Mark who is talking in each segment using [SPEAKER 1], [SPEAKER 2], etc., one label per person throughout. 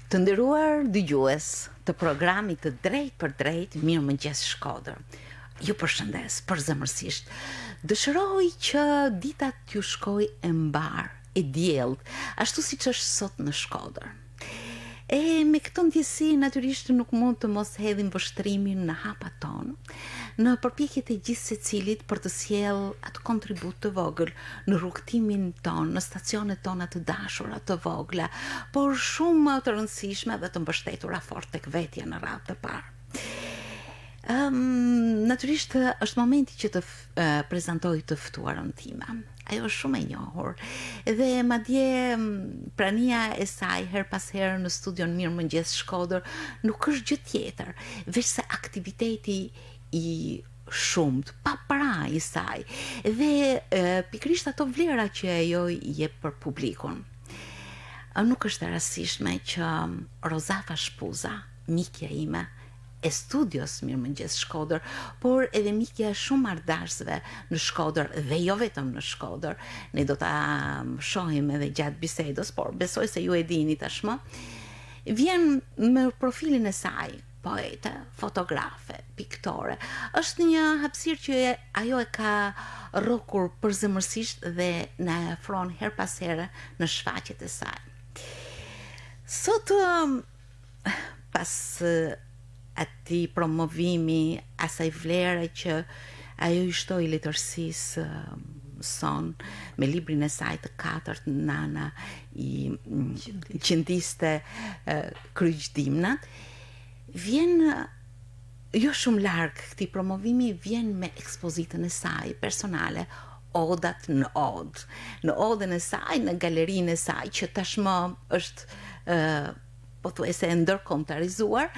[SPEAKER 1] Të nderuar dëgjues të programit të drejtpërdrejtë Mirëmëngjes Shkodër. Ju përshëndes përzemërsisht. Dëshiroj që dita t'ju shkojë e mbarë, e diellt, ashtu siç është sot në Shkodër. E me këto ndjesi natyrisht nuk mund të mos hedhim vështrimin në hapat tonë, në përpjekjet e gjithsecilit për të sjellë atë kontribut të vogël në rrugëtimin tonë, në stacionet tona të dashura, të vogla, por shumë të rëndësishme dhe të mbështetura fort tek vetja në radhë të parë. Um, natyrisht është momenti që të prezantoj të ftuarën time. Ajo është shumë e njohur dhe madje prania e saj herë pas here në studion Mirëmëngjes Shkodër nuk është gjë tjetër, veçse aktiviteti i shumtë, pa para i saj dhe e, pikërisht ato vlera që ajo i jep për publikun. Nuk është e rastësishme që Rozafa Shpuza, mikja ime, e studios Mirëmëngjes Shkodër, por edhe mikja e shumë artdashësve në Shkodër dhe jo vetëm në Shkodër. Ne do ta shohim edhe gjatë bisedës, por besoj se ju e dini tashmë. Vjen me profilin e saj, poete, fotografe, piktore. Është një hapësirë që ajo e ka rrokur përzemërsisht dhe na e afron herë pas here në shfaqjet e saj. Sot pas atij promovimi, asaj vlere që ajo i shtoi letërsisë sonë me librin e saj të katërt Nana i qëndiste kryq dimnat, vjen jo shumë larg këtij promovimi vjen me ekspozitën e saj personale Odat në Odë. Në odën e saj, në galerinë e saj që tashmë është pothuajse e ndërkombëtarizuar,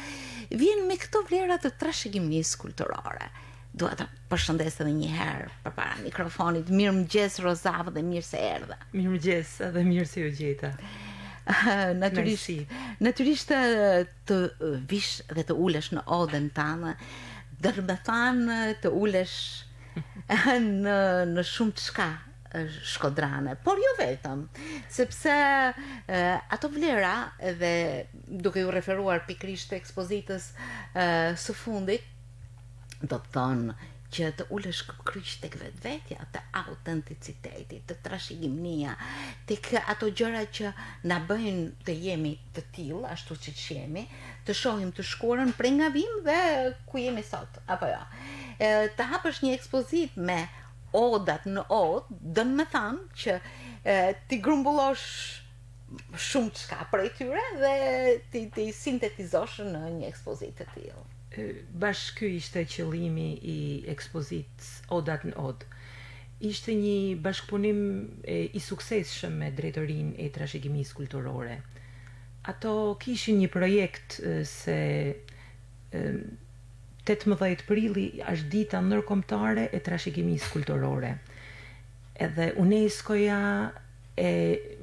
[SPEAKER 1] vjen me këto vlera të trashëgimisë kulturore. Dua ta përshëndes edhe një herë përpara mikrofonit. Mirëmëngjes Rozafë dhe mirë se
[SPEAKER 2] erdhe. Mirëmëngjes edhe mirë se ju gjeta.
[SPEAKER 1] Natyrisht, natyrisht të vish dhe të ulesh në odën tënde, do të thotë të ulesh në në shumë çka shkodrane, por jo vetëm, sepse e, ato vlera dhe duke iu referuar pikërisht ekspozitës e, së fundit, do të thonë që të ulesh këmbëkryq tek vetvetja, te autenticiteti, te trashëgimnia, tek ato gjëra që na bëjnë të jemi të tillë, ashtu siç jemi, të shohim të shkuarën prej nga vijmë dhe ku jemi sot, apo jo. E, të hapësh një ekspozitë me odat në odë, do me thënë që e, t'i grumbullosh shumë çka prej tyre dhe t'i t'i sintetizosh në një ekspozitë të
[SPEAKER 2] tillë. Bash ky ishte qëllimi i ekspozitës Odat në Odë. Ishte një bashkëpunim i suksesshëm me Drejtorinë e Trashëgimisë Kulturore. Ato kishin një projekt se 18 prilli është dita ndërkombëtare e trashëgimisë kulturore. Edhe UNESCO-ja e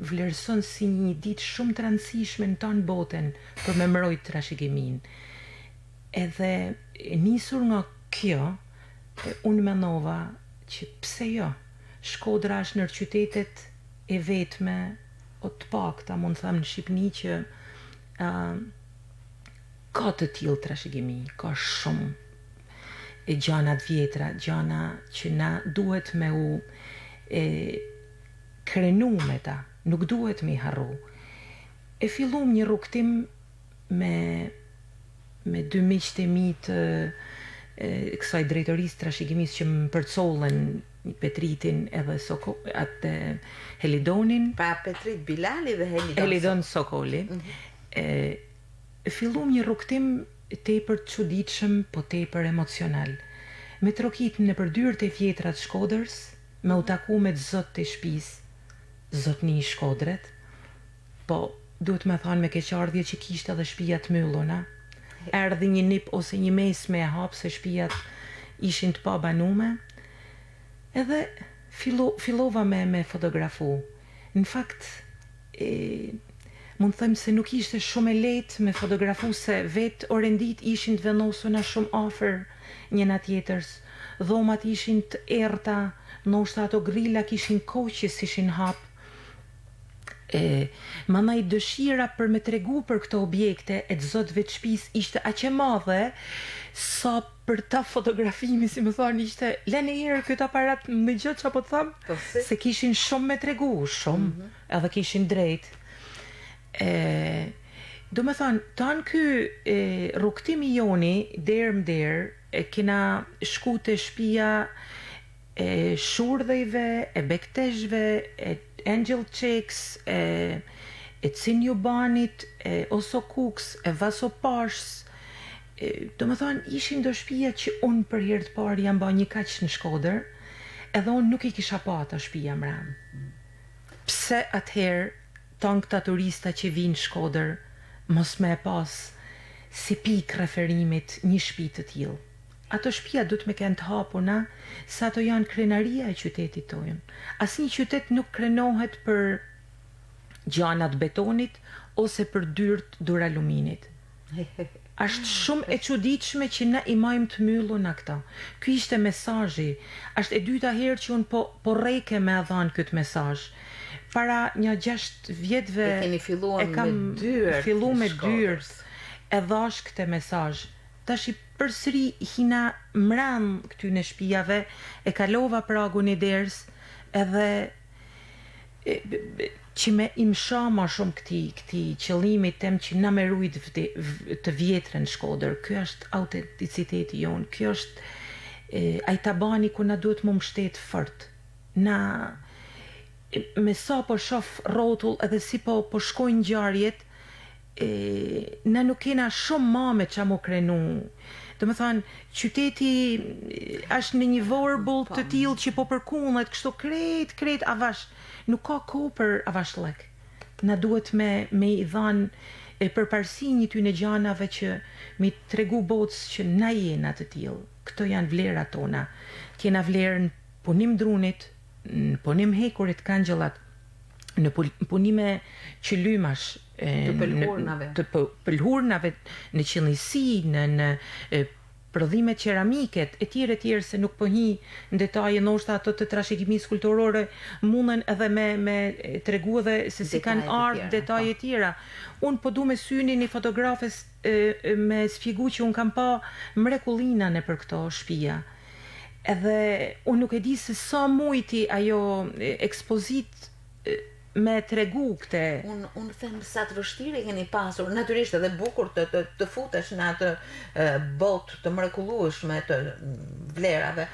[SPEAKER 2] vlerëson si një ditë shumë të rëndësishme në tanë botën për me mbrojt trashëgiminë. Edhe nisur nga kjo, unë mendova që pse jo, Shkodra është ndër qytetet e vetme, o të pakta mund të them në Shqipni që uh, Ka të tillë trashëgimi, ka shumë e gjana të vjetra, gjana që na duhet me u e krenu me ta, nuk duhet me i harru. E fillum një rrugëtim me me dy miqtë e mi të e, kësaj drejtorisë trashëgimisë që më përcollën Petritin edhe Soko, atë Helidonin.
[SPEAKER 1] Pra Petrit Bilali dhe
[SPEAKER 2] Helidon, Helidon Sokoli. Mm -hmm. E Fillum një rrugëtim tepër të çuditshëm, po tepër emocional. Me trokit nëpër dyert e vjetra të Shkodërs, me u taku me të zotët e shpisë, zotni Shkodret, po duhet me thanë me keqardhje që kishte edhe shpija të mylluna, erdhi një nip ose një mesë me e hapë se shpijat ishin të pabanume, edhe fillo, fillova me me fotografu. Në fakt, E, mund të them se nuk ishte shumë e lehtë me fotografu se vetë orenditë ishin të vendosuna shumë afër njëna tjetërs, dhomat ishin të errëta, ndoshta ato grila kishin kohë që s'ishin hap. E, mandej dëshira për me tregu për këto objekte e të zotëve të shpisë ishte aq e madhe, sa për ta fotografimi, si me thonë, ishte lene herë këtë aparat më gjë që po të them,
[SPEAKER 1] Po si?
[SPEAKER 2] se kishin shumë me tregu, shumë, mm -hmm. edhe kishin drejt. E, do me thonë, tanë ky e, rrugëtim i joni, derë më derë, e kena shku te shpia e Shurdhejve, e Bekteshve, e Engjëll Çekës, e e Cin Jubanit, e Oso Kukës, e Vaso Pashës, e, domethonë, ishin do shpia që unë për herë të parë jam ba një kaq në Shkodër, edhe unë nuk i kisha pa ato shpia mrena. Pse atëherë tanë këta turista që vinë në Shkodër mos me e pas si pikë referimit një shtëpi të tillë? Ato shpia duhet me kenë të hapuna, se ato janë krenaria e qytetit tonë. Asnjë qytet nuk krenohet për gjanat betonit ose për dyrt duraluminit. Është shumë e çuditshme që na i majmë të mbylluna këto. Ky ishte mesazhi. Është e dyta herë që unë po po rreke me e dhanë këtë mesazh. Para një 6 vjetëve
[SPEAKER 1] E keni filluar
[SPEAKER 2] e kam
[SPEAKER 1] me dyert
[SPEAKER 2] fillu
[SPEAKER 1] e
[SPEAKER 2] me
[SPEAKER 1] Shkodrës.
[SPEAKER 2] dyert. E dhash këtë mesazh. Tash i përsëri hina mren këtyne shpijave, e kalova pragun e derës edhe e, që me i msha ma shumë këti, këti qëllimit tem që na me rujt vde, të vjetrën në Shkodër. Ky është autenticiteti jonë, kjo është e, ai tabani ku na duhet mu mbështet fort. Na e, me sa po shof rrotull edhe si po po shkojnë ngjarjet, e, na nuk kena shumë ma me qa mu krenu. Do me thonë, qyteti e, është në një vorbull të tillë që po përkundet, kështu krejt, krejt avash. Nuk ka kohë për avashllëk. Na duhet me, me i dhanë e përparësi një tyne gjanave që mi tregu botës që na jena të tillë. Këto janë vlerat tona. Kena vlerë në punim drunit, në punim hekurit, kangjëllat, në punime qylymash,
[SPEAKER 1] Të
[SPEAKER 2] në
[SPEAKER 1] pëlhurnave.
[SPEAKER 2] të pëlhurnave, në qëllisi, në në e, prodhimet qeramiket, e tjerë e tjerë se nuk po hi në detaje, ndoshta ato të trashëgimisë kulturore munden edhe me me tregu edhe se si kanë
[SPEAKER 1] Detaje të
[SPEAKER 2] ardhur
[SPEAKER 1] tjera, po.
[SPEAKER 2] detaje tjera. Unë po du me synin i fotografes e, e, me spjegu që unë kam pa mrekullina në për këto shtëpia. Edhe unë nuk e di se sa mujti ajo e, ekspozit e, me tregu këte.
[SPEAKER 1] Unë unë them sa të vështirë e keni pasur, natyrisht edhe bukur të të, të futesh në atë e, botë të mrekullueshme të mm, vlerave,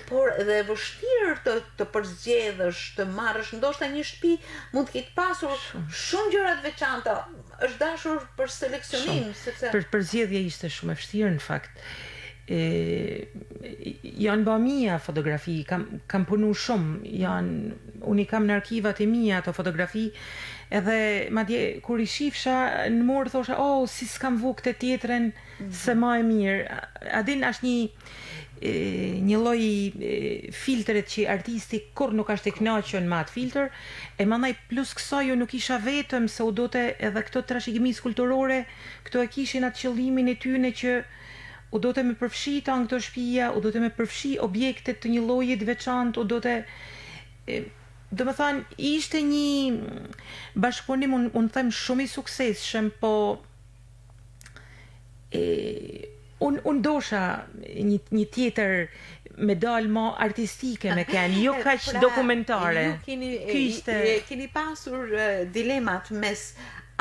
[SPEAKER 1] por edhe e vështirë të të përzgjedhësh, të marrësh ndoshta një shtëpi mund të ketë pasur shumë gjëra të veçanta, është dashur për seleksionim,
[SPEAKER 2] Shumë.
[SPEAKER 1] sepse
[SPEAKER 2] Për përzgjedhje ishte shumë e vështirë në fakt. E, janë ba mia fotografi, kam, kam punu shumë, janë, unë i kam në arkivat e mia ato fotografi, edhe madje kur i shifsha në morë thosha, oh, si s'kam vu këtë tjetrën, se ma e mirë. A, a din është një e, një lloj e, filtret që artisti kur nuk është i kënaqur me atë filtr, e mandej plus kësaj unë nuk isha vetëm se u dote edhe këto trashëgimisë kulturore, këto e kishin atë qëllimin e tyne që u dote me përfshi ta në këto shtëpia, u dote me përfshi objekte të një lloji të veçantë, u dote e, do me thënë, ishte një bashkëpunim, unë un them shumë i suksesshëm, po e, unë un dosha një, një tjetër me dal ma artistike me kenë, jo kaq
[SPEAKER 1] Pra,
[SPEAKER 2] dokumentare.
[SPEAKER 1] Ju keni
[SPEAKER 2] Ky ishte
[SPEAKER 1] e, keni pasur e, dilemat mes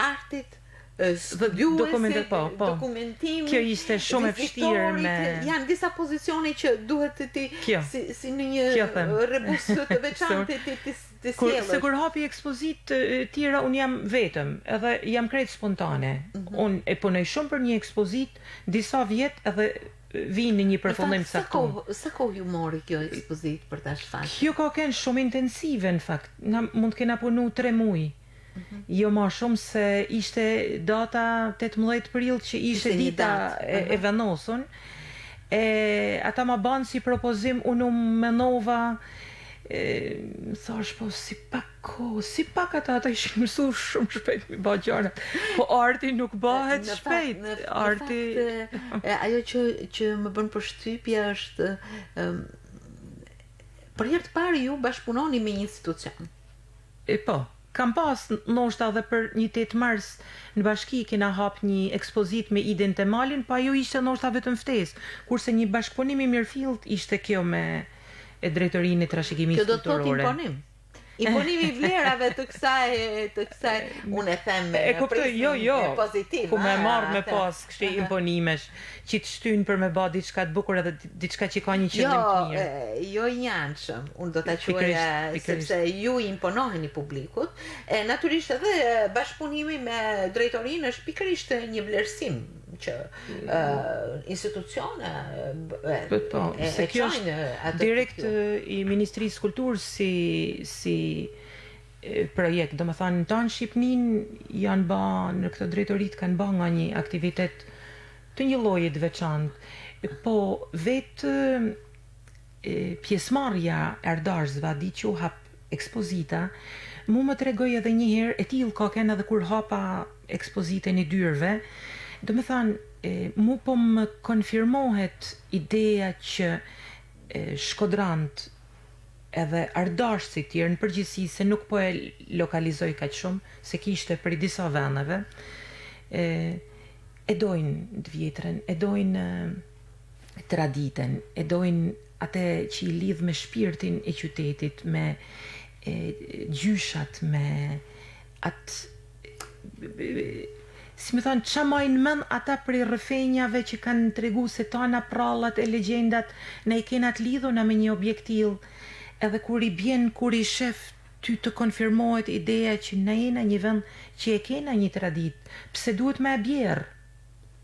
[SPEAKER 1] artit, e, studiuesit,
[SPEAKER 2] dokumenta- po, po.
[SPEAKER 1] dokumentimit.
[SPEAKER 2] Kjo ishte shumë e vështirë
[SPEAKER 1] vizitorit,
[SPEAKER 2] me-
[SPEAKER 1] janë disa pozicione që duhet të ti
[SPEAKER 2] Kjo.
[SPEAKER 1] si si në një
[SPEAKER 2] Kjo them.
[SPEAKER 1] rebus të veçantë ti ti ti
[SPEAKER 2] Kur,
[SPEAKER 1] sjellësh.
[SPEAKER 2] se kur hapi ekspozit e, tjera, unë jam vetëm, edhe jam krejt spontane.
[SPEAKER 1] Mhm.
[SPEAKER 2] Unë e punoj shumë për një ekspozit disa vjet edhe vi në një
[SPEAKER 1] Në
[SPEAKER 2] përfundim
[SPEAKER 1] fakt, sa
[SPEAKER 2] caktuar.
[SPEAKER 1] kohë sa kohë ju mori kjo ekspozitë për ta shfaqur?
[SPEAKER 2] Kjo ka qenë shumë intensive në fakt. Na mund të kena punu 3 muaj.
[SPEAKER 1] Mhm.
[SPEAKER 2] Jo ma shumë se ishte data 18 prill që ishte
[SPEAKER 1] Ishte një
[SPEAKER 2] dita
[SPEAKER 1] datë,
[SPEAKER 2] e, e vendosun. E ata ma banë si propozim, unë u menova e, thash po si pak kohë, si pak ata ata ishin mësu shumë shpejt mi ba gjërat. Po arti nuk bëhet
[SPEAKER 1] Në fakt-
[SPEAKER 2] shpejt.
[SPEAKER 1] Në, në
[SPEAKER 2] arti
[SPEAKER 1] fakt, e, ajo që që më bën përshtypje është ëm, për herë të parë ju bashkëpunoni me një institucion.
[SPEAKER 2] e po. Kam pas ndoshta edhe për një 8 mars në bashki kena hap një ekspozitë me Idin Temalin, po ajo ishte ndoshta vetëm ftesë, kurse një bashkëpunim i mirëfillt ishte kjo me drejtorinë e
[SPEAKER 1] trashëgimisë kulturore. Kjo do të thotë imponim. Imponimi i vlerave të kësaj të kësaj unë e them me
[SPEAKER 2] e kuptoj jo jo pozitiv ku me marr me pas kështu imponimesh që të shtyn për me ba diçka të bukur edhe diçka që ka një qëllim
[SPEAKER 1] jo, të mirë. Jo, jo i njëanshëm. Unë do ta quaja sepse ju i imponoheni publikut. E natyrisht edhe bashkëpunimi me drejtorinë është pikërisht një vlerësim që uh, institucione
[SPEAKER 2] po, po, e, se kjo është direkt i Ministrisë së Kulturës si si projekt, domethënë në tanë Shqipninë janë ba në këto drejtoritë kanë ba nga një aktivitet të një lloji të veçantë, po vetë pjesëmarrja e artdashësve atë ditë që u hap ekspozita, mu më tregoi edhe një herë, e tillë ka qenë edhe kur hapa ekspozitën e dyerve, domethënë mu po më konfirmohet ideja që shkodrant edhe artdashësit tjerë në përgjithësi se nuk po e lokalizoj kaq shumë, se kishte prej disa vendeve, e, e dojnë të vjetrën, e dojnë traditën, e dojnë atë që i lidh me shpirtin e qytetit, me e, gjyshat, me atë si me thonë, ça majnë mend ata prej rrëfenjave që kanë tregu se tana prallat e legjendat na i kena të lidhuna me një objekt tillë, edhe kur i bjen, kur i shef ty të konfirmohet ideja që na jena një vend që e kena një traditë, pse duhet me e bjerr?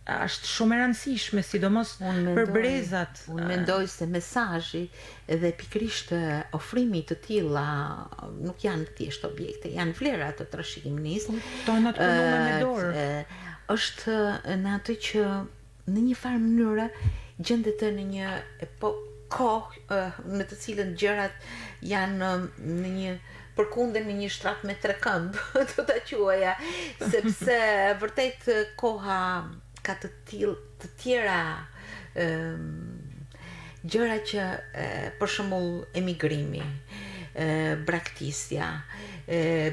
[SPEAKER 2] Është shumë e rëndësishme, sidomos për brezat.
[SPEAKER 1] Unë mendoj se mesazhi dhe pikërisht ofrimi të tilla nuk janë thjesht objekte, janë vlera të trashëgimisë.
[SPEAKER 2] Po, tana të punume me dorë.
[SPEAKER 1] Është në atë që në një farë mënyre gjendet në një po kohë në të cilën gjërat janë në një përkunden në një shtrat me tre këmbë, do ta quaja, sepse vërtet koha ka të tillë të tjera ëm gjëra që për shembull emigrimi, braktisja,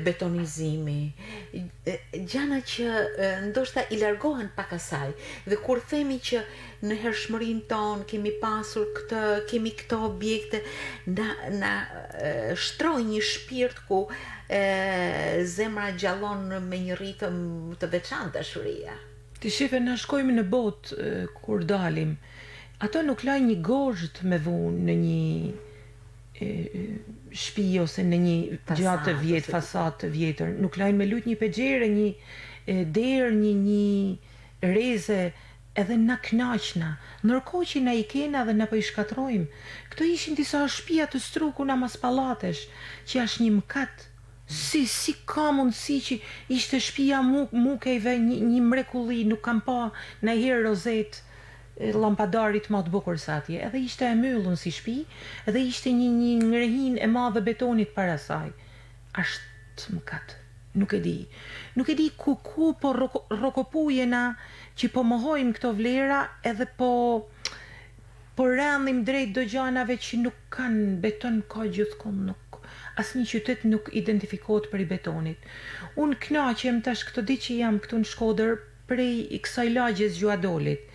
[SPEAKER 1] betonizimi, gjana që ndoshta i largohen pak asaj. Dhe kur themi që në hershmërinë tonë kemi pasur këtë, kemi këto objekte, na na shtroi një shpirt ku e, zemra gjallon me një ritëm të veçantë dashuria.
[SPEAKER 2] Ti shife na shkojmë në botë kur dalim, ato nuk lajnë një gozhdë me vu në një shpi ose në një gja të vjetër, fasadë të vjetër, nuk lajnë me lujt një penxhere, një derë, një një reze, Edhe na knaqna, ndërkohë që na i kena dhe na po i shkatërrojmë. Këto ishin disa shpia të strukuna mas pallatesh, që asht një mëkat. Si, si ka mundësi që ishte shpia Mukejve një, një mrekulli, nuk kam pa najherë rozetë llampadari ma të bukur se atje. Edhe ishte e myllun si shpi, edhe ishte një, një ngrehinë e madhe betonit para saj. Asht mëkat. Nuk e di. Nuk e di ku ku po rrokopujena që po mohojmë këto vlera edhe po po rendhim drejt do gjanave që nuk kanë beton ka gjithkund nuk asnjë qytet nuk identifikohet prej betonit. Unë knaqem tash këto ditë që jam këtu në Shkodër prej kësaj lagjes Gjuhadolit.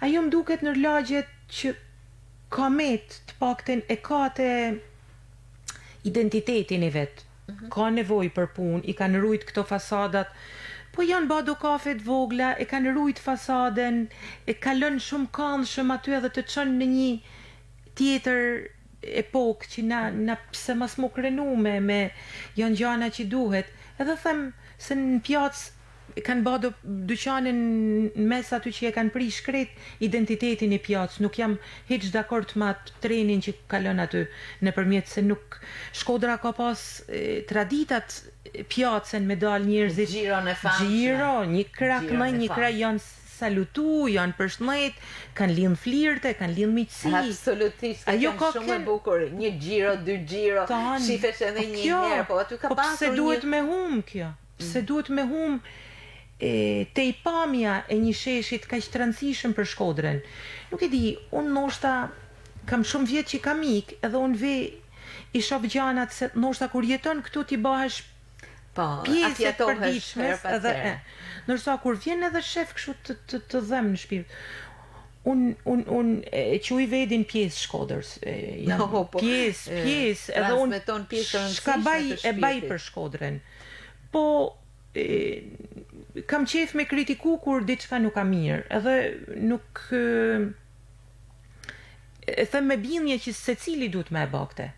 [SPEAKER 2] Ajo më duket ndër lagjet që ka met të paktën e ka atë identitetin e vet. Ka nevojë për punë, i kanë rujt këto fasadat, po janë ba do kafe të vogla, e kanë rujt fasaden, e kalon shumë kandshëm aty edhe të çon në një tjetër epokë që na na pse mos m'u krenu me me janë gjana që duhet. Edhe them se në pjacë Kanë ba do dyqane në mes aty që e kanë prish krejt identitetin e pjacës, nuk jam hiç dakord me atë trenin që kalon aty nëpërmjet se nuk Shkodra ka pas traditat pjacën me dal njerëzit
[SPEAKER 1] Xhiron e
[SPEAKER 2] famshme xhiro një krah këndej një krah janë salutu janë përshëndet kanë lidh flirte kanë lidh miqësi
[SPEAKER 1] Absolutisht ka qenë shumë e bukur një xhiro dy xhiro shifesh edhe po një herë po aty ka
[SPEAKER 2] po
[SPEAKER 1] pasur
[SPEAKER 2] pse duhet me humb kjo Pse duhet me humb tejpamja e një sheshit kaq të rëndësishëm për Shkodrën? Nuk e di, unë ndoshta kam shumë vjet që kam ik edhe unë ve i shoh gjanat se ndoshta kur jeton këtu ti bahesh
[SPEAKER 1] Po,
[SPEAKER 2] pjesë e përditshmes edhe e. Ndërsa kur vjen edhe shef kështu të të, të dhem në shpirt. Un un un e quaj vedin pjesë Shkodrës. Jam po, po, pjesë, pjesë,
[SPEAKER 1] edhe un pjesë të
[SPEAKER 2] rëndësishme baj, e baj për Shkodrën. Po e, kam qejf me kritiku kur diçka nuk a mirë, edhe nuk e, e them me bindje që secili duhet me e ba këte.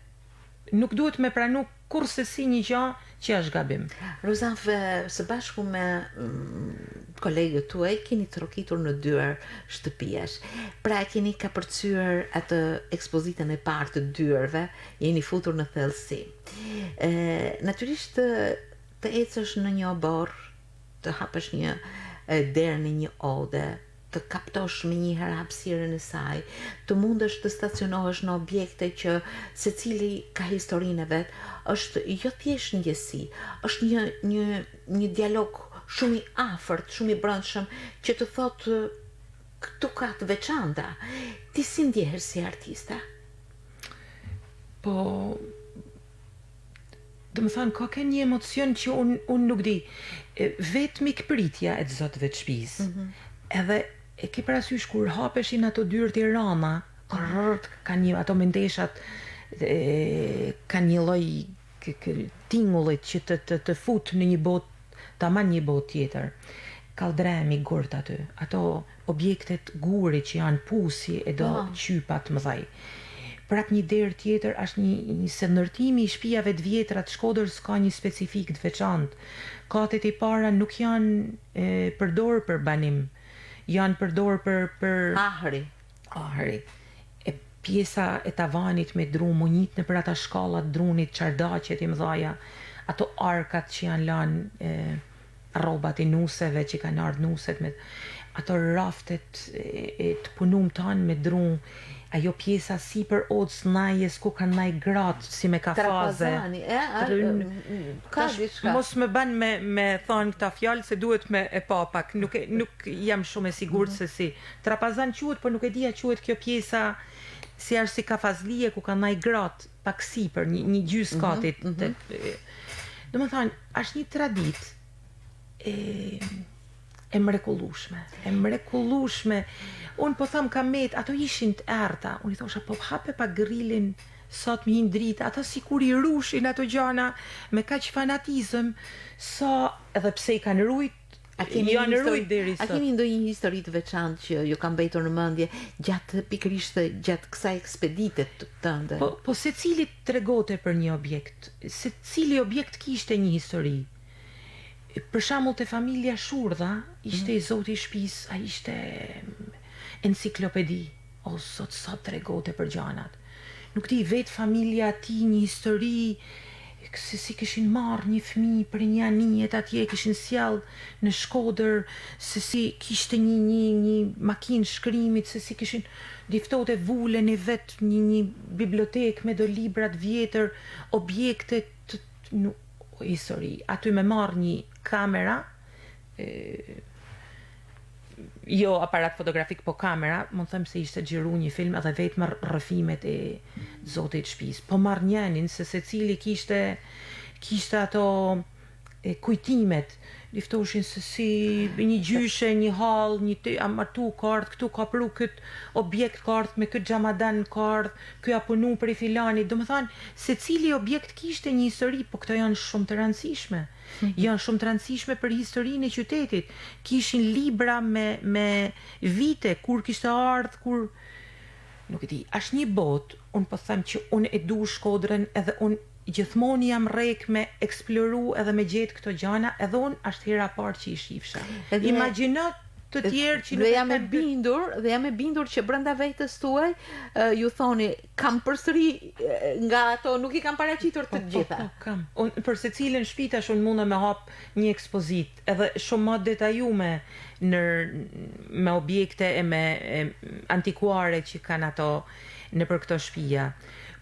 [SPEAKER 2] Nuk duhet me pranu kurrsesi një gja që është gabim.
[SPEAKER 1] Rozafë, së bashku me mm, kolegët tuaj keni trokitur në dyer shtëpiash. Pra e keni kapërcyer atë ekspozitën e parë të dyerve, jeni futur në thellësi. E, natyrisht të, të ecësh në një oborr, të hapësh një derë në një ode, të kaptosh menjëherë hapësirën e saj, të mundesh të stacionohesh në objekte që secili ka historinë e vet, është jo thjesht ndjesi, është një një një dialog shumë i afërt, shumë i brendshëm që të thotë këtu ka të veçanta. Ti si ndjehesh si artiste?
[SPEAKER 2] Po Domethënë, ka ke një emocion që unë un nuk di. Vetë mikpritja e të zotëve të shtëpisë. Mm -hmm. Edhe e ke parasysh kur hapeshin ato dyert e rana, krrrt, kanë një ato mendeshat e, kanë një lloj tingullit që të të të fut në një botë, taman një botë tjetër. Kalldremi gurt aty, ato objektet guri që janë pusi e do po. qypa të mëdhaj. Prap një derë tjetër është një, një se ndërtimi i shtëpiave të vjetra të Shkodrës ka një specifikë të veçantë. Katet e para nuk janë e, përdor për banim, janë përdor për për
[SPEAKER 1] Ahri.
[SPEAKER 2] ahri. E pjesa e tavanit me dru, mu njit nëpër ata shkallat drunit, çardaqet e mëdhaja, ato arkat që janë lanë e, rrobat e nuseve që kanë ardhur nuset me ato raftet e, e të punum tanë me dru, ajo pjesa sipër odës najes ku kanë naj gratë si me kafaze.
[SPEAKER 1] Trapazani, e, a, ka
[SPEAKER 2] Tash,
[SPEAKER 1] diçka.
[SPEAKER 2] Mos më ban me me thon këta fjalë se duhet me e pa pak. Nuk e nuk jam shumë e sigurt se si. Trapazan quhet, por nuk e di a quhet kjo pjesa si është si kafazlije ku kanë naj gratë pak sipër, një, një gjysë katit. Mm -hmm. Do më thonë, është një traditë e, e mrekullueshme, e mrekullueshme. Unë po tham kam met, ato ishin të errta. Unë i thosha, po hape pak grillin, sot më hin drita, ata sikur i rushin ato gjana me kaq fanatizëm, sa edhe pse i kanë rujt,
[SPEAKER 1] A keni
[SPEAKER 2] janë
[SPEAKER 1] një histori,
[SPEAKER 2] rujt deri
[SPEAKER 1] a
[SPEAKER 2] sot.
[SPEAKER 1] keni ndonjë histori të veçantë që ju ka mbetur në mendje gjatë pikërisht gjatë kësaj ekspedite tënde?
[SPEAKER 2] Po, po secili tregote për një objekt, secili objekt kishte një histori. Për shembull te familja Shurdha, ishte i zoti i shtëpisë, ai ishte enciklopedi. O zot, sa tregote për gjanat. Nuk di vetë familja ati një histori se si kishin marrë një fëmijë për një anijet atje, kishin sjell në Shkodër, se si kishte një një një makinë shkrimit, se si kishin diftote vulën e vet një një bibliotekë me do libra të vjetër, objekte të, të nuk histori. Aty me marrë një kamera, e, jo aparat fotografik, po kamera, mund të them se ishte xhiru një film edhe vetë me rrëfimet e zotit të shtëpisë. Po marr njenin se secili kishte kishte ato e, kujtimet. Liftoshin se si një gjyshe, një hall, një të, a martu ka ardhë këtu, ka pru kët objekt, ka ardhë me këtë xhamadan, ka ardhë, ky a punu për i filanit. Do më thanë, secili objekt kishte një histori, po këto janë shumë të rëndësishme. Janë shumë të rëndësishme për historinë e qytetit. Kishin libra me me vite kur kishte ardhë, kur nuk e di, është një botë, unë po them që unë e du Shkodrën edhe unë gjithmonë jam rrek me eksploru edhe me gjetë këto gjana, edhe unë është hera e parë që i shifsha.
[SPEAKER 1] Edhe-
[SPEAKER 2] Imagjino të tjerë që nuk
[SPEAKER 1] Dhe
[SPEAKER 2] e
[SPEAKER 1] jam e
[SPEAKER 2] kanë këtë-
[SPEAKER 1] bindur, dhe jam e bindur që brenda vetes tuaj e, ju thoni kam përsëri e, nga ato nuk i kam paraqitur të
[SPEAKER 2] Po,
[SPEAKER 1] gjitha.
[SPEAKER 2] Po, kam. Unë për secilën shtëpi tash unë mundem me hap një ekspozit, edhe shumë më detajume në me objekte e me e, antikuare që kanë ato në për këto shtëpia.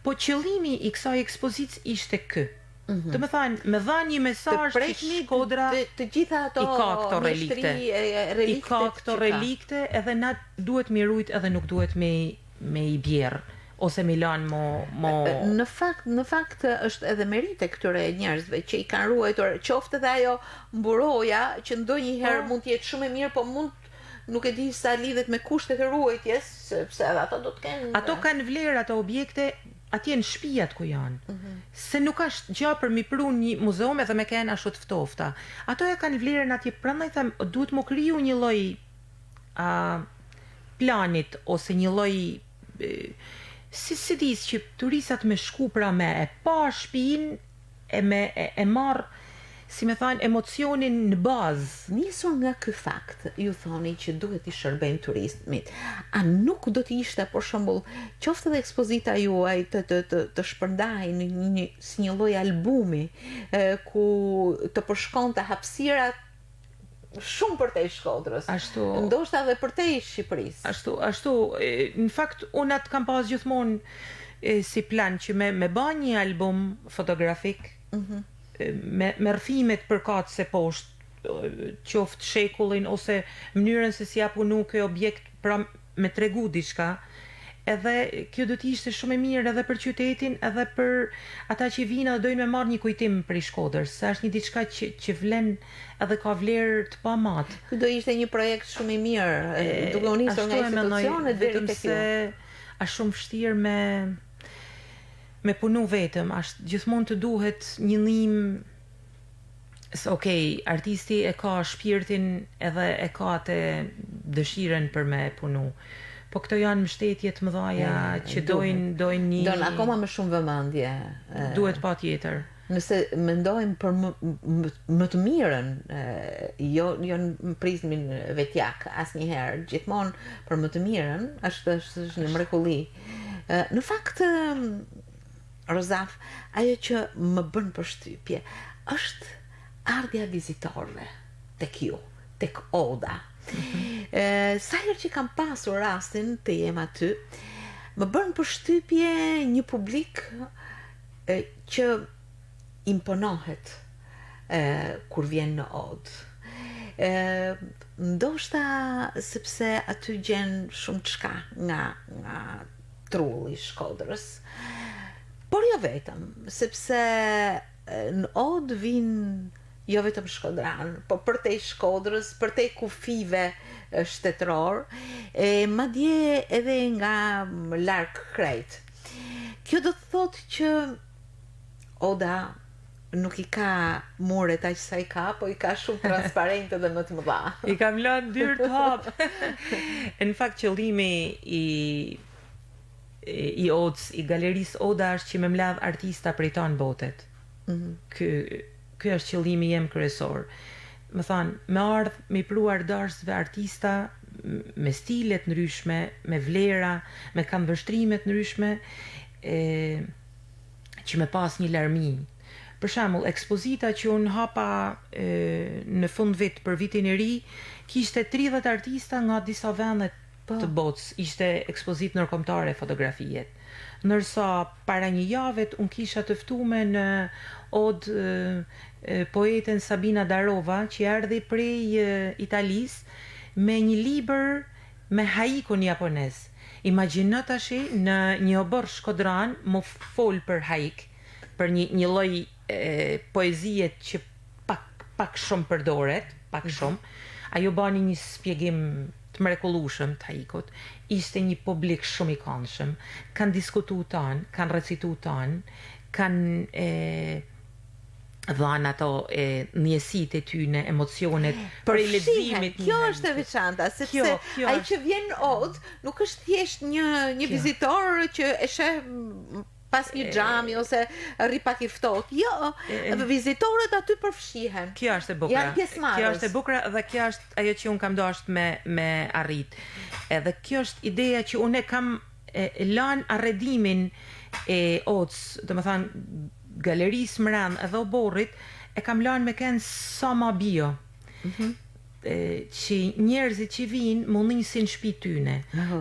[SPEAKER 2] Po qëllimi i kësaj ekspozicë ishte ky. Mm -hmm. Do të thënë, me dha një
[SPEAKER 1] Të
[SPEAKER 2] mesazh që
[SPEAKER 1] prekni
[SPEAKER 2] Shkodra
[SPEAKER 1] të, të gjitha ato
[SPEAKER 2] i ka këto relikte.
[SPEAKER 1] mjeshtri, e, e,
[SPEAKER 2] I
[SPEAKER 1] reliktet
[SPEAKER 2] ka këto
[SPEAKER 1] që ka.
[SPEAKER 2] relikte edhe na duhet mi rujt edhe nuk duhet me me i bjerr. Ose mi lanë mo, mo...
[SPEAKER 1] Në fakt, në fakt është edhe meritë e këtyre njerëzve që i kanë ruajtur, qoftë edhe ajo mburoja që ndonjëherë po. mund të jetë shumë e mirë, po mund nuk e di sa lidhet me kushtet e ruajtjes, sepse edhe ato do të kenë
[SPEAKER 2] Ato kanë vlerë ato objekte atje në shtëpiat ku janë. Mm -hmm. Se nuk është gjë për mi pru një muzeum edhe me kenë ashtu të ftofta. Ato e kanë vlerën atje, prandaj them duhet mu kriju një lloj a planit ose një lloj si si di që turistat me shku pra me e pa shpinë e me e, e marr si me thanë emocionin në
[SPEAKER 1] bazë. Nisur nga ky fakt, ju thoni që duhet t'i shërbejmë turizmit. A nuk do të ishte për shembull, qoftë edhe ekspozita juaj të të të, të shpërndahej në një, një si një lloj albumi e, ku të përshkonte hapësirat shumë përtej Shkodrës.
[SPEAKER 2] Ashtu.
[SPEAKER 1] Ndoshta edhe përtej Shqipërisë.
[SPEAKER 2] Ashtu, ashtu, në fakt unë atë kam pas gjithmonë si plan që me me ba një album fotografik. Mm -hmm. me me rrëfimet përkatëse poshtë, qoftë shekullin ose mënyrën se si a punu ky objekt, pra me tregu diçka, edhe kjo do të ishte shumë e mirë edhe për qytetin edhe për ata që vijnë edhe dojnë me marrë një kujtim prej Shkodrës, se është një diçka që që vlen edhe ka vlerë të pamatë.
[SPEAKER 1] Ky do ishte një projekt shumë i mirë, duke u nisur nga institucionet deri tek
[SPEAKER 2] ju. Është shumë vështirë me me punu vetëm, është gjithmonë të duhet një ndihmë se ok, artisti e ka shpirtin edhe e ka atë dëshirën për me punu. Po këto janë mbështetje të mëdhaja që dojnë dojnë
[SPEAKER 1] një Don akoma më shumë vëmendje.
[SPEAKER 2] Duhet patjetër.
[SPEAKER 1] Nëse mendojmë për më, më, më të mirën, jo jo në prizmin vetjak asnjëherë, gjithmonë për më të mirën, është është, është një mrekulli. Në fakt Rozaf, ajo që më bën përshtypje është ardhja e vizitorëve tek ju, tek oda. E, sa herë që kam pasur rastin të jem aty, më bën përshtypje një publik e, që imponohet e, kur vjen në odë. E, ndoshta sepse aty gjen shumë çka nga nga trulli i Shkodrës. Por jo vetëm, sepse në odë vijnë jo vetëm shkodranë, po përtej Shkodrës, përtej kufijve shtetëror, e madje edhe nga larg krejt. Kjo do të thotë që oda nuk i ka muret aq sa i ka, po i ka shumë transparente dhe më të mëdha.
[SPEAKER 2] I kam lënë dyert hap. Në fakt qëllimi i i Odës, i galerisë Oda është që me mledh artista prej tanë botet. Mm -hmm. Ky ky është qëllimi jem kryesor. Me thanë, me ardh me i pru artdashësve artista me stile të ndryshme, me vlera, me këndvështrime të ndryshme, e që me pas një larmi. Për shembull, ekspozita që unë hapa e, në fund vit për vitin e ri, kishte 30 artista nga disa vende po. të botës, ishte ekspozitë ndërkombëtare fotografie. Ndërsa para një javet unë kisha të ftume në odë poeten Sabina Darova, që erdhi prej Italisë me një libër me haikun japonez. Imagjino tashi në një oborr shkodran mu fol për haik, për një një lloj poezie që pak pak shumë përdoret, pak shumë. Ajo bani një spjegim të mrekullueshëm të haikut. Ishte një publik shumë i këndshëm. Kanë diskutu tanë, kanë recitu tanë, kanë e, dhanë ato e, ndjesitë e tyne, emocionet
[SPEAKER 1] prej leximit. Kjo është e veçanta, sepse kjo, kjo ai që vjen në odë nuk është thjesht një një vizitor që e sheh pas një xhami ose rri pak i ftohtë. Jo, e, vizitorët aty përfshihen.
[SPEAKER 2] Kjo është e bukura.
[SPEAKER 1] Janë pjesëmarrës.
[SPEAKER 2] Kjo është e bukura dhe kjo është ajo që un kam dashur me me arrit. Edhe kjo është ideja që unë e kam e lanë arredimin e odës, domethënë galerisë mrena edhe oborrit, e kam lanë me kenë sa ma bio. Mm -hmm. Që njerëzit që vijnë m'u ni si në shpi tyne.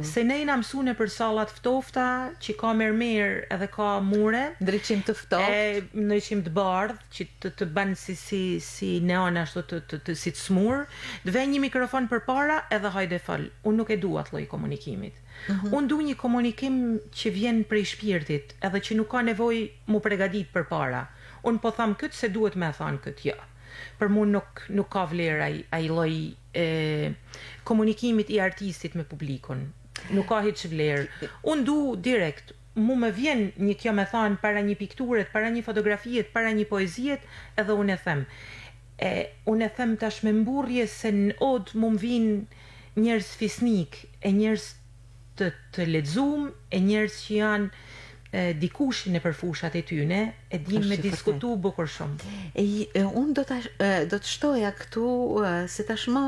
[SPEAKER 2] Se ne jena mësu nëpër salla të ftofta që ka mermer edhe ka mure.
[SPEAKER 1] Ndriçim të
[SPEAKER 2] ftohtë. E ndriçim të bardhë që të të ban si si si neon ashtu të të, të si të smur. Të vejnë një mikrofon përpara edhe hajde fol. Unë nuk e du atë lloj komunikimit. Unë du një komunikim që vjen prej shpirtit edhe që nuk ka nevojë m'u pregadit përpara. Unë po tham këtë se duhet me e thanë këtë. Jo. Për mu nuk nuk ka vlerë ai ai lloj e komunikimit i artistit me publikun. Nuk ka hiç vlerë. Unë du direkt, mu më vjen një kjo me thanë para një pikturet, para një fotografiet, para një poeziet, edhe unë e them. E unë e them tash me mburrje se në odë mu më vijnë njerëz fisnikë e njerëz të të lexum e njerëz që janë dikushi nëpër fushat e tyne e dinë me diskutu bukur
[SPEAKER 1] shumë. E, unë do ta do të shtoja këtu se tashmë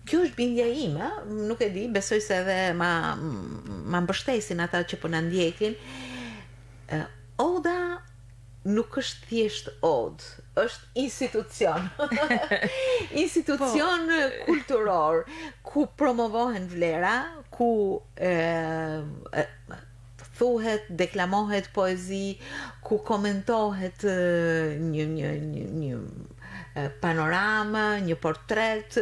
[SPEAKER 1] kjo është bindja ime, nuk e di, besoj se edhe ma ma mbështesin ata që po na ndjekin. Oda nuk është thjesht odë, është institucion. institucion po. kulturor ku promovohen vlera, ku e, e, thuhet, deklamohet poezi, ku komentohet një një një një panoramë, një portret,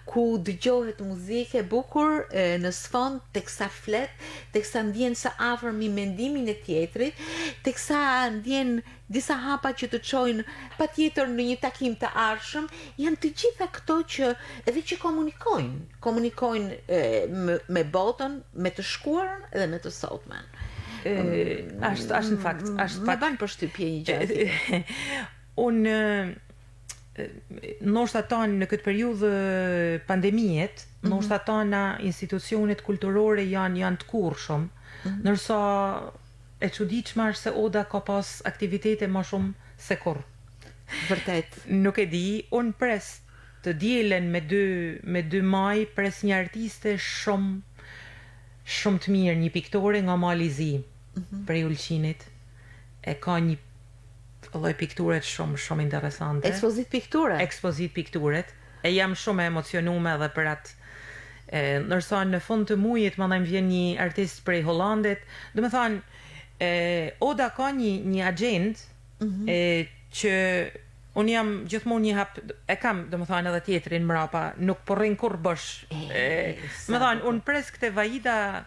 [SPEAKER 1] ku dëgjohet muzikë e bukur në sfond teksa flet, teksa ndjen së afërmi mendimin e tjetrit, teksa ndjen disa hapa që të çojnë patjetër në një takim të ardhshëm, janë të gjitha këto që edhe që komunikojnë, komunikojnë e, me, me botën, me të shkuarën dhe me të
[SPEAKER 2] sotmen. Është është në fakt, është
[SPEAKER 1] pak. Më bën përshtypje një gjë e
[SPEAKER 2] tillë. Unë ndoshta tanë në këtë periudhë pandemiet, mm -hmm. ndoshta tana institucionet kulturore janë janë tkurrë shumë, mm -hmm. ndërsa e çuditshme është se Oda ka pas aktivitete ma shumë se
[SPEAKER 1] kurrë. Vërtet.
[SPEAKER 2] Nuk e di, unë pres të dielën me 2 me 2 maj pres një artiste shumë shumë të mirë, një piktore nga Mali i Zi, mm -hmm. prej Ulqinit. E ka një lloj pikturet shumë shumë
[SPEAKER 1] interesante. Ekspozitë
[SPEAKER 2] pikture. Ekspozitë pikturet. E jam shumë e emocionume edhe për atë e, ndërsa në fund të mujit mandej më vjen një artist prej Hollandit, domethanë e, Oda ka një një agjendë mm -hmm. e, që unë jam gjithmonë një hap e kam, domethanë edhe tjetrin mrapa, nuk po rrin kurrë bosh. E, domethanë unë pres këtë Vaida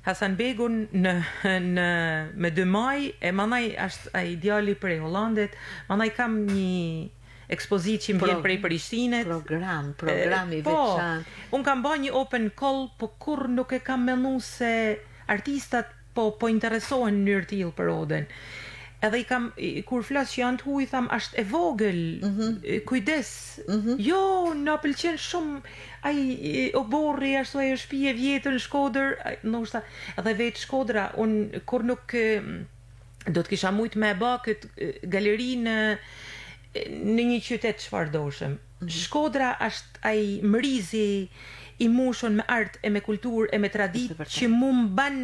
[SPEAKER 2] Hasanbegun në në me 2 maj e mandej është ai djali prej Hollandit, mandej kam një ekspozitë që më vjen prej
[SPEAKER 1] Prishtinës. Program, program i
[SPEAKER 2] po, veçantë. Unë kam ba një open call, po kurrë nuk e kam menu se artistat po po interesohen në mënyrë të tillë për odën. Edhe i kam kur flas që janë të huaj tham është e vogël, mm -hmm. kujdes. Mm -hmm. Jo, na pëlqen shumë ai oborri ashtu ajo shtëpi e vjetër në Shkodër, ndoshta edhe vetë Shkodra, unë kur nuk do të kisha mujt me e ba këtë galeri në në një qytet çfarëdoshëm. Mm -hmm. Shkodra është ai mrizi i mushun me art e me kulturë e me traditë që mu më ban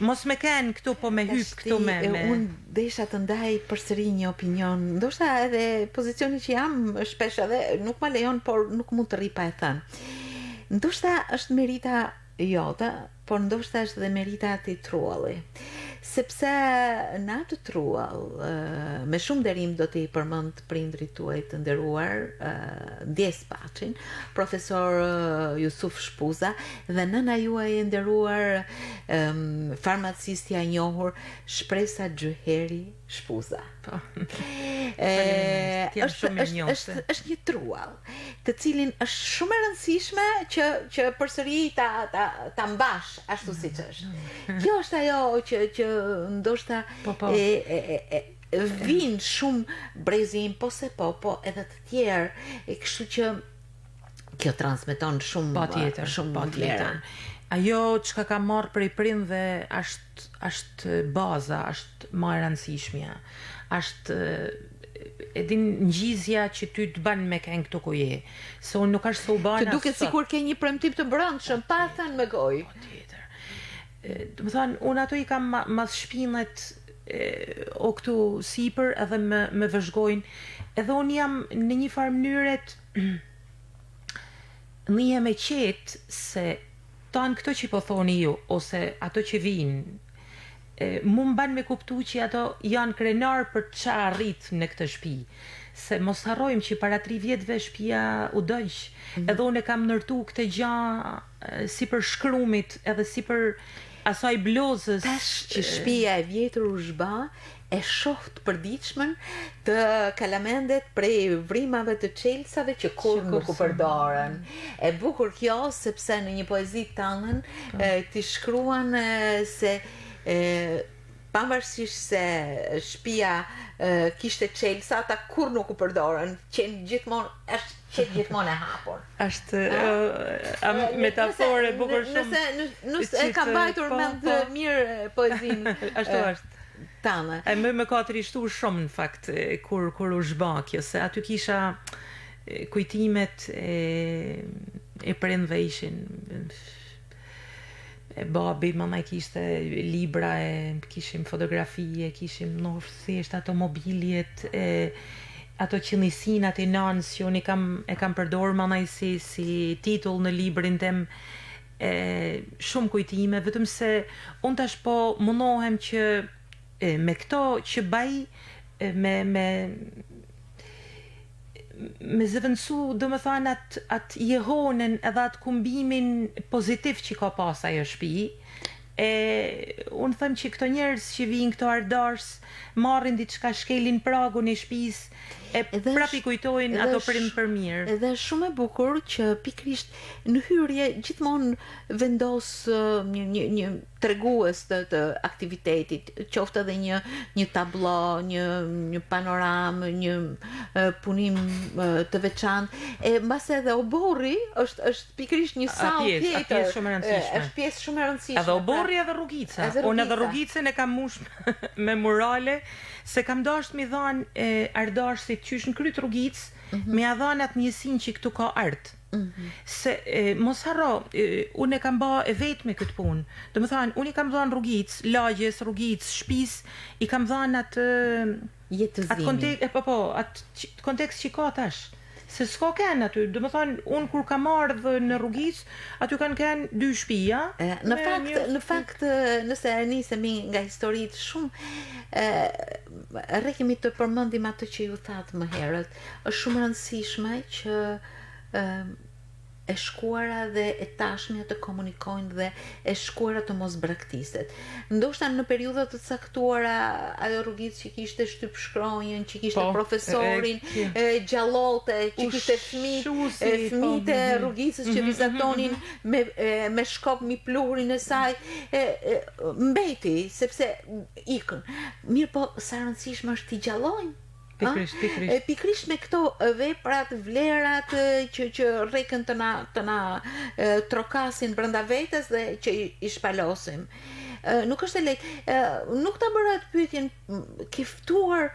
[SPEAKER 2] mos me ken këtu po me hyp këtu me
[SPEAKER 1] me unë desha të ndaj përsëri një opinion, ndoshta edhe pozicioni që jam shpesh edhe nuk ma lejon, por nuk mund të rri pa e thënë. Ndoshta është merita jote, por ndoshta është edhe merita e atij trualli. Sepse në atë truall, me shumë nderim do t'i përmend prindërit tuaj të nderuar, ndjesë paçin, profesor Jusuf Shpuza dhe nëna juaj e nderuar, farmacistja e njohur Shpresa Xhyheri Shpuza.
[SPEAKER 2] Po. E,
[SPEAKER 1] është është është është një truall, të cilin është shumë e rëndësishme që që përsëri ta ta ta mbash ashtu siç është. Kjo është ajo që që ndoshta
[SPEAKER 2] po, po.
[SPEAKER 1] e e e, e vijnë shumë brezi im po se po, po edhe të tjerë, e kështu që kjo transmeton shumë
[SPEAKER 2] patjetër,
[SPEAKER 1] shumë
[SPEAKER 2] patjetër. Ajo çka kam marrë prej prindve është është baza, është ma e rëndësishmja. Është e din ngjizja që ty të ban me kënë këtu ku je. Se unë nuk është se u
[SPEAKER 1] bana Të duket sikur ke një premtim të brendshëm, pa thënë me gojë.
[SPEAKER 2] Patjetër. Domethanë, unë ato i kam mas shpinet o këtu sipër edhe më, më vëzhgojnë. Edhe unë jam në një farë mënyre. Ndihem e qetë se tanë këto që po thoni ju ose ato që vijnë mu më ban me kuptu që ato janë krenar për ça arrit në këtë shpi se mos harrojmë që para tri vjetëve shpia u dogj edhe unë e kam ndërtu këtë gja sipër shkrumit edhe sipër asaj blozës.
[SPEAKER 1] Tash që shpia e vjetër u zhba e shoh të përditshmen të kalamendet prej vrimave të çelësave që kurrë nuk u përdorën. E bukur kjo sepse në një poezi tënden po. ti shkruan se e, pavarësisht se shtëpia kishte çelësa, ata kurrë nuk u përdorën, qenë gjithmonë është qenë gjithmonë e
[SPEAKER 2] hapur. Është metaforë e bukur
[SPEAKER 1] shumë. Nëse nëse e kam mbajtur po, mend po. mirë poezinë.
[SPEAKER 2] Ashtu është.
[SPEAKER 1] Tane.
[SPEAKER 2] E më më ka trishtu shumë në fakt kur kur u zhba kjo se aty kisha kujtimet e e prindve ishin e babi, mama kishte libra e kishim fotografi e kishim no thjesht ato mobiljet e ato qëllisinat e nanës që unë i kam e kam përdorur mandej si si titull në librin tim e shumë kujtime, vetëm se unë tash po mundohem që e, me këto që baj e, me me me zëvendësu, domethanë, atë at jehonën edhe atë kumbimin pozitiv që ka pas ajo shtëpi. E unë them që këto njerëz që vijnë këto ardars marrin diçka shkelin pragun e shtëpisë e Edhe prap i kujtojnë ato prind për mirë.
[SPEAKER 1] Edhe është shumë e bukur që pikërisht në hyrje gjithmonë vendos një një një tregues të të aktivitetit, qoftë edhe një një tablo, një një panoramë, një punim të veçantë. E mbase edhe oborri është është pikërisht një sallë
[SPEAKER 2] tjetër. Është pjesë shumë e rëndësishme.
[SPEAKER 1] Është pjesë shumë e rëndësishme.
[SPEAKER 2] Edhe oborri edhe rrugica. Edhe rrugica. Unë edhe rrugicën e kam mush me murale se kam dashtë mi dhanë ardashësit qysh në kryt rrugicë, mm -hmm. me ja dhanë atë ndjesinë që këtu ka art. Mm -hmm. Se e, mos harro, e, unë e kam ba e vetme këtë punë. Domethanë, unë i kam dhanë rrugicë, lagjes, rrugicë, shpis, i kam dhanë atë
[SPEAKER 1] jetëzimin.
[SPEAKER 2] Atë kontekst, e, po po, atë kontekst që ka tash. Se s'ka ken aty, domethanë, unë kur kam ardhë në rrugicë, aty kanë ken dy shpia.
[SPEAKER 1] E, në fakt, një... në fakt, nëse e nisemi nga historitë shumë, e, rrekemi të përmendim atë që ju thatë më herët. Është shumë e rëndësishme që e, e shkuara dhe e tashmja të komunikojnë dhe e shkuara të mos braktiset. Ndoshta në periudha të caktuara ajo rrugicë që kishte shtypshkronjën, që kishte po, profesorin, e, e, gjallote, që kishte fëmijë, fëmijët e po, rrugicës që mhm, mhm, vizatonin mhm. me e, me shkop mi pluhurin e saj, e, e, mbeti sepse ikën. Mirëpo sa e rëndësishme është t'i gjallojmë.
[SPEAKER 2] Pikërisht, pikërisht.
[SPEAKER 1] E pikërisht me këto veprat, vlerat që që rreken të na të na trokasin brenda vetes dhe që i, i shpalosim. Nuk është e lehtë. Nuk ta bëra atë pyetjen, ke ftuar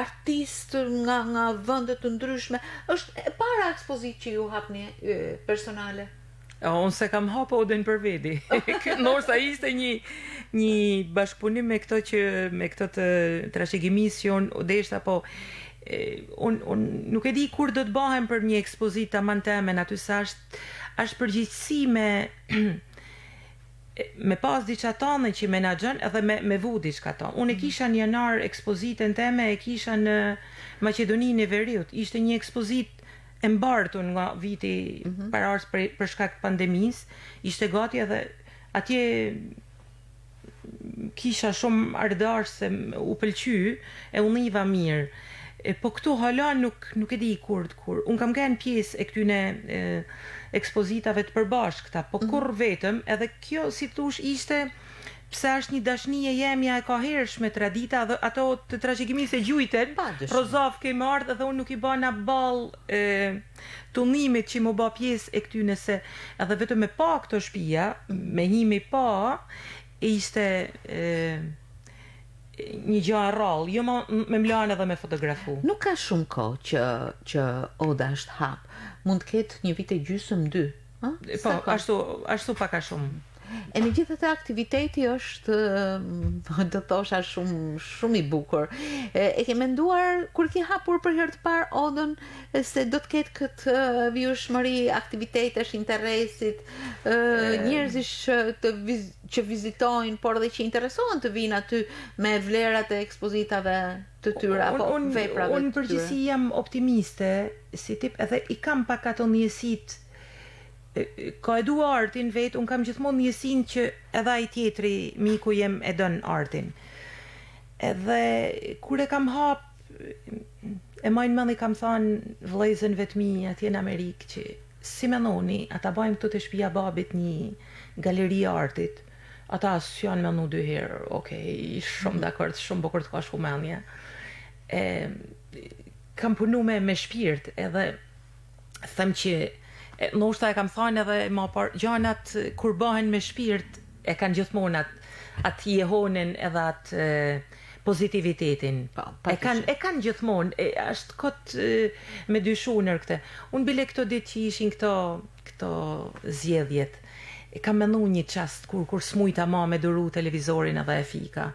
[SPEAKER 1] artistë nga nga vende të ndryshme. Është e para ekspozitë që ju hapni personale.
[SPEAKER 2] Unë s'e kam hapë odën për vedi. Ndoshta ishte një një bashkëpunim me këto që me këto të trashëgimisë që unë u deshta, po unë un nuk e di kur do të bëhem për një ekspozitë taman temen aty sa është është përgjegjësi me me pas diçka tane që menaxhon edhe me me vu diçka tane. Unë e kisha në janar ekspozitën teme e kisha në Maqedoninë e Veriut. Ishte një ekspozitë e mbartur nga viti mm -hmm. paraardhës për, për shkak të pandemisë, ishte gati edhe atje kisha shumë ardashë se u pëlqy e u niva mirë. E, po këtu hala nuk nuk e di kur kur. Unë kam qenë pjesë e këtyne e, ekspozitave të përbashkëta, po mm -hmm. kurrë vetëm, edhe kjo si thosh ishte pse është një dashni e jemja e kahershme tradita dhe ato të trashëgimisë e gjujten, Rozafë kemi ardhë edhe unë nuk i bana ball e, tunnimit që mu ba pjesë e këtyne se edhe vetëm me pa këto shpia, me himi pa, ishte e, një gjë e rrallë, jo më me mlanë edhe me fotografu.
[SPEAKER 1] Nuk ka shumë kohë që që oda është hap. Mund të ketë një vit e gjysmë, dy,
[SPEAKER 2] ë? Po, ashtu ashtu pak a shumë.
[SPEAKER 1] E megjithatë aktiviteti është, do thosha shumë shumë i bukur. E, e ke menduar kur ke hapur për herë të parë odën se do të ketë këtë vijueshmëri aktivitetesh, interesit, njerëzish që të viz, që vizitojnë, por edhe që interesohen të vijnë aty me vlerat e ekspozitave të tyre apo
[SPEAKER 2] un,
[SPEAKER 1] veprave
[SPEAKER 2] të tyre. Unë përgjithësi jam optimiste si tip edhe i kam pak ato ndjesitë Ka e du artin vetë, unë kam gjithmonë ndjesinë që edhe ai tjetri, miku jem e don artin. Edhe kur e kam hap, e maj n'mend i kam thanë vëllezërve të mi atje në Amerikë që si mendoni, a ta bajmë këtu te shpia babit një galeri artit, ata s'janë menu dy herë, okej, shumë dakord, shumë bukur të ka shku mendja. E, kam punu me, me shpirt edhe them që ndoshta e kam thanë edhe ma parë, gjanat kur bëhen me shpirt e kanë gjithmonë atë atë jehonin edhe atë pozitivitetin.
[SPEAKER 1] Po,
[SPEAKER 2] e kanë e kanë gjithmonë, e, është kot e, me dyshu në këtë. Unë bile këto ditë që ishin këto këto zgjedhjet, e kam menu një çast kur kur s'mujta ma me duru televizorin edhe e fika.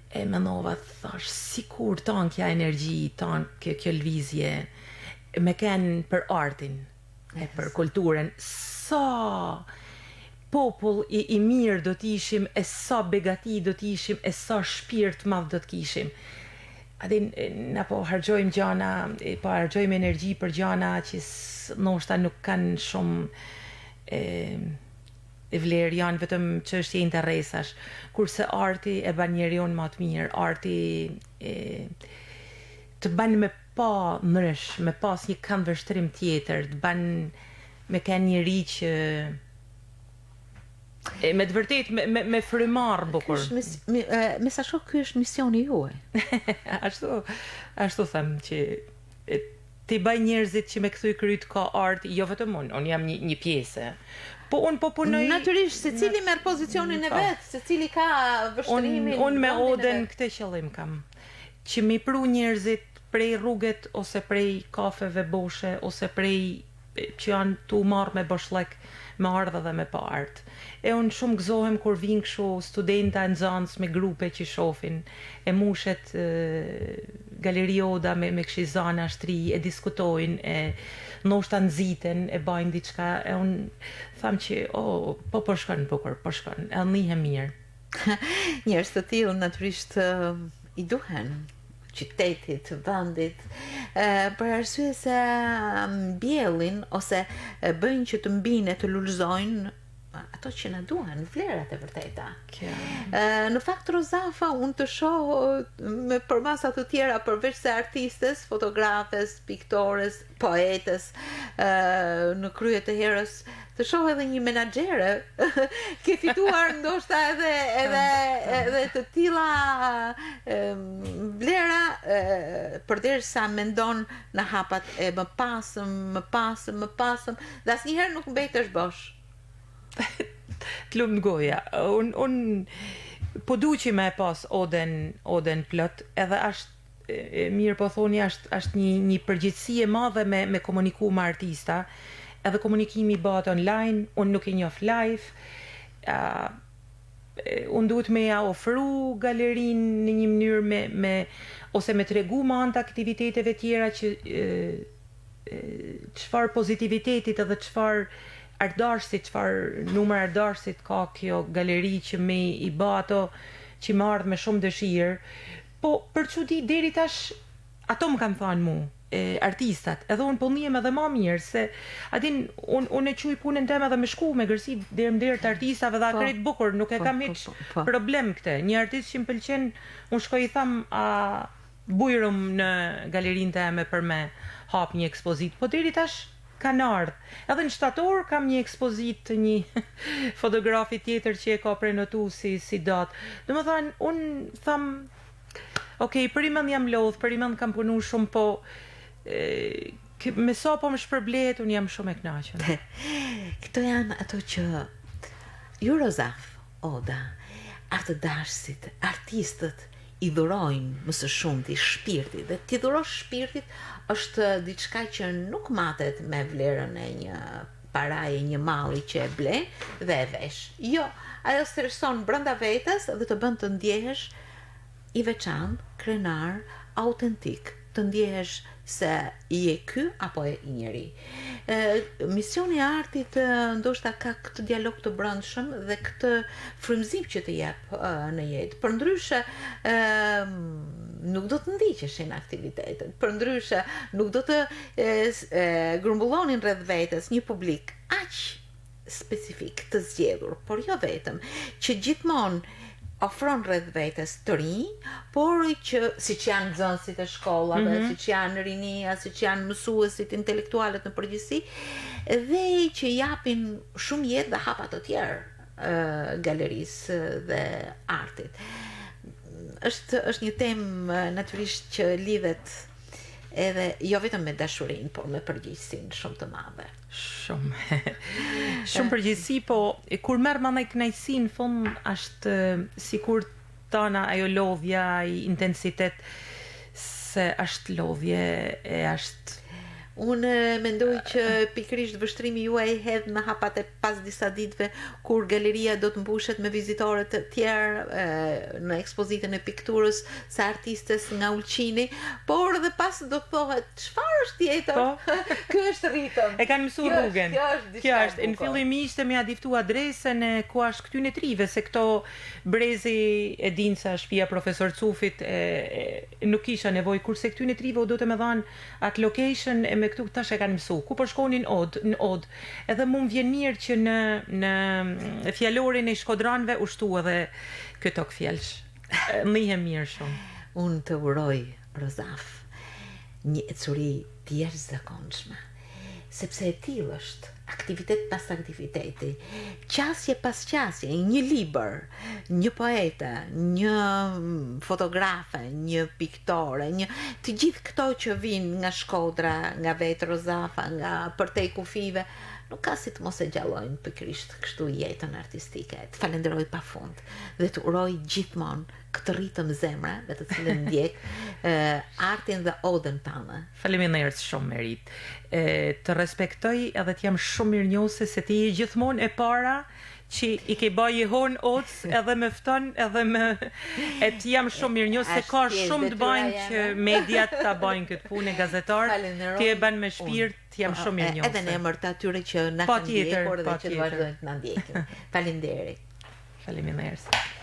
[SPEAKER 2] E menova, thash, sikur tanë kja energji, tanë kjo, kjo lëvizje, me ken për artin e për kulturën, sa popull i, i mirë do të ishim e sa begati do të ishim e sa shpirt madh do të kishim. A din, na po harxhojmë gjana, po harxhojmë energji për gjana që ndoshta nuk kanë shumë e, e vlerë, janë vetëm çështje interesash. Kurse arti e ban njeriun ma të mirë, arti e, të ban me pa ndrysh, me pas një këndvështrim tjetër, të ban me ken njeri që e me të vërtet me me, me frymarr bukur.
[SPEAKER 1] Ky është mis, mi, e, me sa shoh ky është misioni juaj.
[SPEAKER 2] ashtu ashtu them që e, t'i baj njerëzit që me kthy kryt ka art, jo vetëm unë, unë jam një, një pjesë. Po unë po punoj
[SPEAKER 1] Natyrisht secili merr pozicionin e
[SPEAKER 2] po.
[SPEAKER 1] vet, secili ka vështrimin.
[SPEAKER 2] Unë un me
[SPEAKER 1] vendin e
[SPEAKER 2] Oden
[SPEAKER 1] vet.
[SPEAKER 2] këtë qëllim kam. Që m'i pru njerëzit prej rruget ose prej kafeve boshe ose prej që janë tu marrë me boshllëk me ardhë dhe me pa art. E unë shumë gëzohem kur vinë kështu studenta e nxënës me grupe që shofin, e mushet e, galeri Oda me, me kshi zana shtri, e diskutojnë, e ndoshta nxiten, e bajnë diçka, e unë tham që, oh, po po shkon bukur, po shkon, e ndihem mirë.
[SPEAKER 1] Njerëz të tillë natyrisht i duhen qytetit, vendit, për arsye se mbjellin ose bëjnë që të mbijnë e të lulëzojnë ato që na duhen, vlerat e vërteta.
[SPEAKER 2] Kjo.
[SPEAKER 1] Në fakt Rozafa unë të shoh me përmasa të tjera përveç se artistes, fotografes, piktores, poetes në krye të herës të shoh edhe një menaxhere. Ke fituar ndoshta edhe edhe edhe të tilla vlera përderisa mendon në hapat e mëpasëm, mëpasëm, mëpasëm dhe asnjëherë nuk mbetesh bosh.
[SPEAKER 2] Të lumt goja. Un un po du që me e pas oden oden plot, edhe është e mirë po thoni është është një një përgjegjësi e madhe me me komuniku me artista. Edhe komunikimi bëhet online, unë nuk i njoh live. Uh, unë duhet me ja ofru galerinë në një mënyrë me me ose me tregu me anë të aktiviteteve tjera që çfarë pozitivitetit edhe çfarë artdashësit, çfarë numër artdashësit ka kjo galeri që me i ba ato që më ardhë me shumë dëshirë. Po për çudi deri tash ato më kanë thanë mu, e, artistat, edhe unë po ndihem edhe ma mirë se a din un unë e quaj punën teme edhe me shku me gërsi derë në derë të artistave dhe a
[SPEAKER 1] Po.
[SPEAKER 2] krejt bukur, nuk e
[SPEAKER 1] Po,
[SPEAKER 2] kam
[SPEAKER 1] po,
[SPEAKER 2] hiç
[SPEAKER 1] po, po.
[SPEAKER 2] problem këtë. Një artist që më pëlqen, unë shkoj i tham a bujrum në galerinë teme për me hap një ekspozitë, po deri tash kanë ardhë. Edhe në shtator kam një ekspozitë të një fotografi tjetër që e ka prenotu si, si datë. Do më thanë, unë tham, ok, për i mend jam lodh, për i mend kam punu shumë, po e, me sa po më shpërblehet, unë jam shumë e kënaqur.
[SPEAKER 1] Këto janë ato që ju Rozaf, Oda, artdashësit, artistët i dhurojnë më së shumti shpirtit dhe ti dhurosh shpirtit është diçka që nuk matet me vlerën e një paraje një malli që e ble dhe e vesh. Jo, ajo streson brenda vetes dhe të bën të ndjehesh i veçantë, krenar, autentik, të ndjehesh se je ky apo ai njeri. Misioni i artit ndoshta ka këtë dialog të brendshëm dhe këtë frymëzim që të jep në jetë. Përndryshe nuk do të ndiqeshin aktivitetet, përndryshe nuk do të grumbullonin rreth vetes një publik aq specifik, të zgjedhur, por jo vetëm, që gjithmonë ofron rreth vetes të rinj, por që siç janë nxënësit e shkollave, mm -hmm. siç janë rinia, siç janë mësuesit, intelektualët në përgjithësi, dhe që japin shumë jetë dhe hapa të tjerë galerisë dhe artit. Është është një temë natyrisht që lidhet edhe jo vetëm me dashurinë, por me përgjegjësinë shumë të madhe.
[SPEAKER 2] Shumë. Shumë përgjegjësi, po kur merr mandej kënaqësi në fund është sikur tana ajo lodhja, ai intensitet se është lodhje e është
[SPEAKER 1] Unë mendoj që pikërisht vështrimi juaj hedh në hapat e pas disa ditëve kur galeria do të mbushet me vizitorë të tjerë në ekspozitën e pikturës së artistes nga Ulqini, por edhe pas do të thohet çfarë është tjetër? Po. Ky është ritëm.
[SPEAKER 2] E kanë mësuar rrugën. Kjo është diçka. Kjo është në fillim ishte me ja diktu adresën e ku është këtyne të rive se këto brezi e dinë se është shtëpia profesor Cufit e, e nuk kisha nevojë kurse këtyne të rive u do të me dhanë atë location e me këtu tash e kanë mësu. Ku po shkonin odë, në odë. Edhe mu më vjen mirë që në në fjalorin e shkodranëve u shtu edhe ky togfjalësh. Ndihem mirë shumë.
[SPEAKER 1] Unë të uroj, Rozaf, një ecuri të jashtëzakonshme, sepse e tillë është, aktivitet pas aktiviteti, qasje pas qasje, një libër, një poete, një fotografe, një piktore, një të gjithë këto që vijnë nga Shkodra, nga vetë Rozafa, nga përtej kufijve, nuk ka si të mos e gjallojnë pikërisht kështu jetën artistike. Të falenderoj pafund dhe të uroj gjithmonë këtë ritëm zemre me të cilën ndjek artin dhe odën tënde.
[SPEAKER 2] Faleminderit shumë Merit. E, të respektoj edhe të jam shumë mirënjohëse se ti je gjithmonë e para që i ke ba jehonë odës edhe me fton edhe me e të jam shumë mirënjohëse se ka shumë të bajnë që mediat ta bajnë këtë punë e gazetar ti e bën me shpirt të jam shumë mirënjohëse.
[SPEAKER 1] Edhe në emër të atyre që na kanë ndjekur dhe që do vazhdojnë të na ndjekin. Faleminderit.
[SPEAKER 2] Faleminderit.